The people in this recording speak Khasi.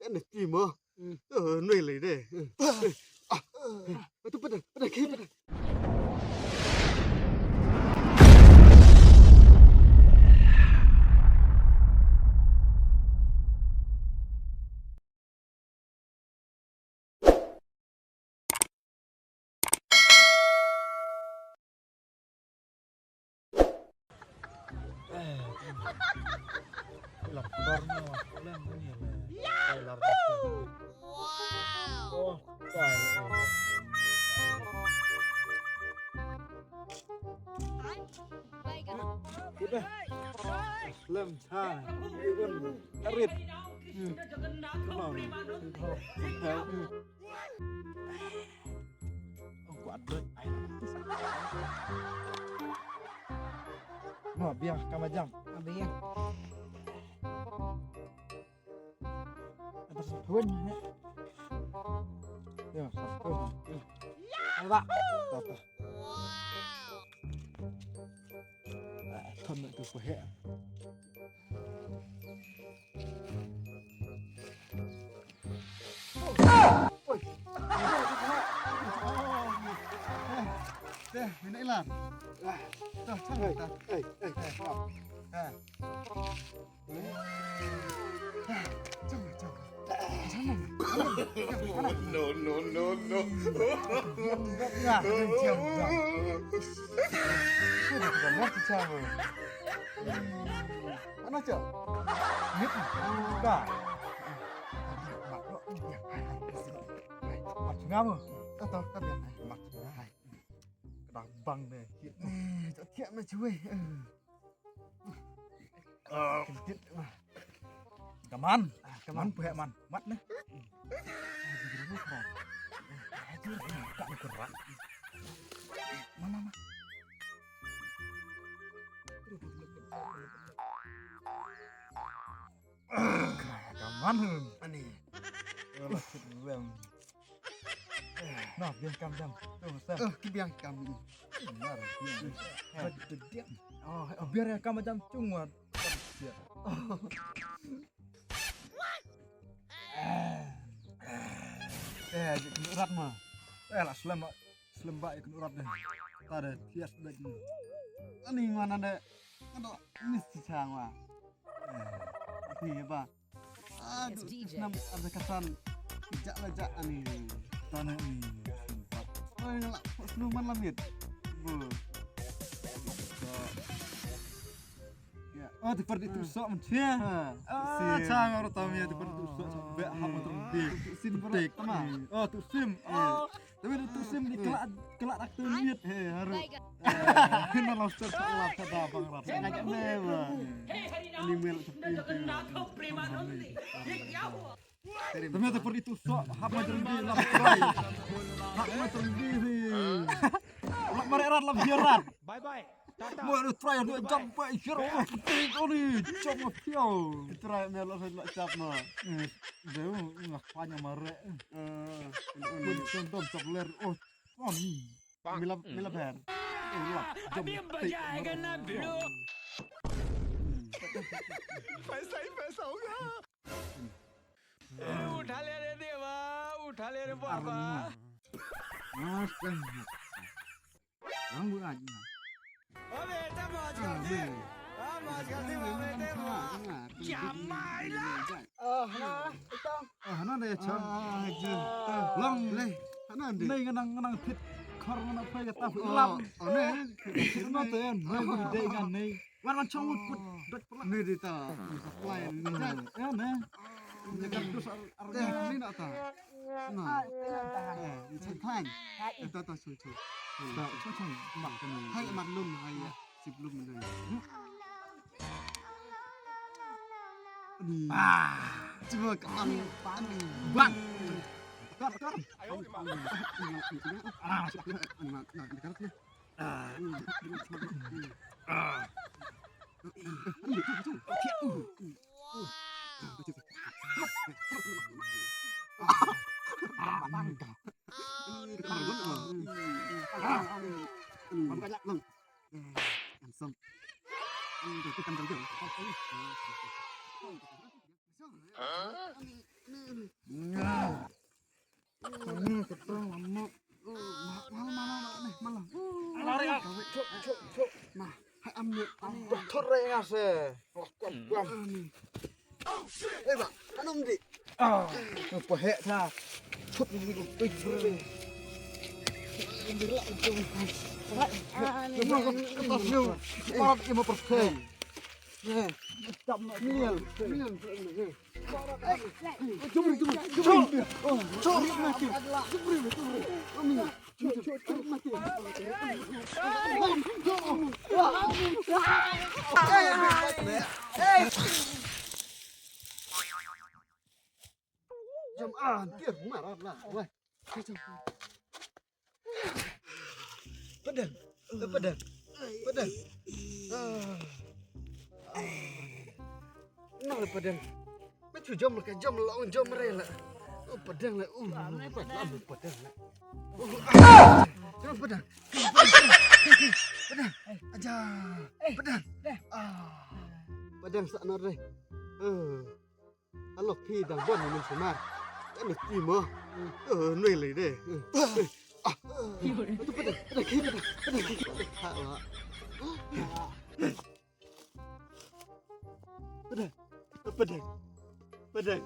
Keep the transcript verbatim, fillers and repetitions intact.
N F T mo. Hmm. Eh, noi lei de. Ah. Pata, pata, pata, pata. Slem cha. Arit. Hmm. Come on. Kuat bet. Mo biang kama jam. Biang. Atas pun. Ya, satu. Ayo, Pak. Apa? Ah, kan nak tu pehek. Teh, minta ilan. Tah, tah, tah. Eh, eh, eh. No, no, no, no. Mana cak? Ngit. Ka. Mat lo. Mat ngam. Tahu, tahu, tahu. Mat. Kedang bang deh. Eh, tak tiap meh cuy. Eh. Kentut mah. Kaman. Ah, kaman. Man, pehek man. Mat neh. Ah, di rumah kerak. Ah, di rumah kerak. Mana, mana? Kaman. Ani. Alah, sit rem. Nah, biang kam jam. Tu, Sam. Eh, ki biang kam ni. Benar. Betul dia. Oh, biar ya kam jam cungwan. Eh, ïa kynduh rat ma. Eh, la slem ba, slem ba ïa kynduh rat deh. Ta deh, thias deh. Ani mana deh. Kynduh mis ti chang wa. Eh, ni ba. Aduh, nam ada kasan. Jak la jak ani. Tanah ni. Oi, ngelak. Senuman lamit. Bu. Ya. Oh, ti perdi tu sok mentia. Ah, chang aro tam ya ti perdi tu sok sampai hap motor di. Sim berat tama. Oh, tu sim. Oh. Tapi tu sim di kelak kelak rak tu miet. He, harus. Kena loster kelak kata bang rat. Ngajak me ba. Ni mel sepi. Tapi tu perdi tu sok hap motor di lah. Hap motor di. Lak marek rat, lak biar rat. Bye bye. Mo ru try ru jump pa shiro. Tik oni jump ma pio. Try me lo lo chap ma. Deu ngak panya mare. Eh, pun dom chap ler. Oh, oni. Mila mila ber. Abhi maza aayega na bro. Paisa hi paisa hoga. Utha le re deva, utha le re baba. Ang bu aj na. Oh, beta mauj karti. Ah, mauj karti, baba, beta mauj. Jamai la. Oh, na, ito. Ah, na de chong. Ah, ji. Long le. Hana de. Nei ngan nang ngan nang phit khor ngan nang phai ka ta phit lam. Oh, ne. Phit ma te, nei bu de ngan nei. Wan wan chong mut put dot pula. Ni di ta. Supply ni. Eh, ne. Ni kan dus ar ar ni na ta. Na. Eh, ni chai thang. Eh, ta ta chong chong. Ta chong chong. Mak ni. Hai mak lum hai. Sip lum ni. Ni. Ah. Cuba ka ang ang bang. Kar kar. Ah, cuba. Ang mak nak dekat ni. Ase. Kwam, kwam. Eh, ba, anom di. Ah, pa hek ta. Chut ni ko pik. Parat ima perthei. Miel, miel. Jumri, jumri, jumri. Jumri, jumri. Jom an, tiar mar la. Wai. Padang. Eh, padang. Padang. Ah. Ah. Nang padang. Matu jom ka jom long jom re la. Oh, padang la. Oh, padang la. Oh, ah. Jom padang. Padang. Aja. Padang. Ah. Padang sa nor re. Eh. Alok phi dang bon ni sumar. Kan ti mo. Eh, noi le de. Eh. Ah. Tu padang, padang, padang, padang. Ha, wa. Padang. Padang. Padang.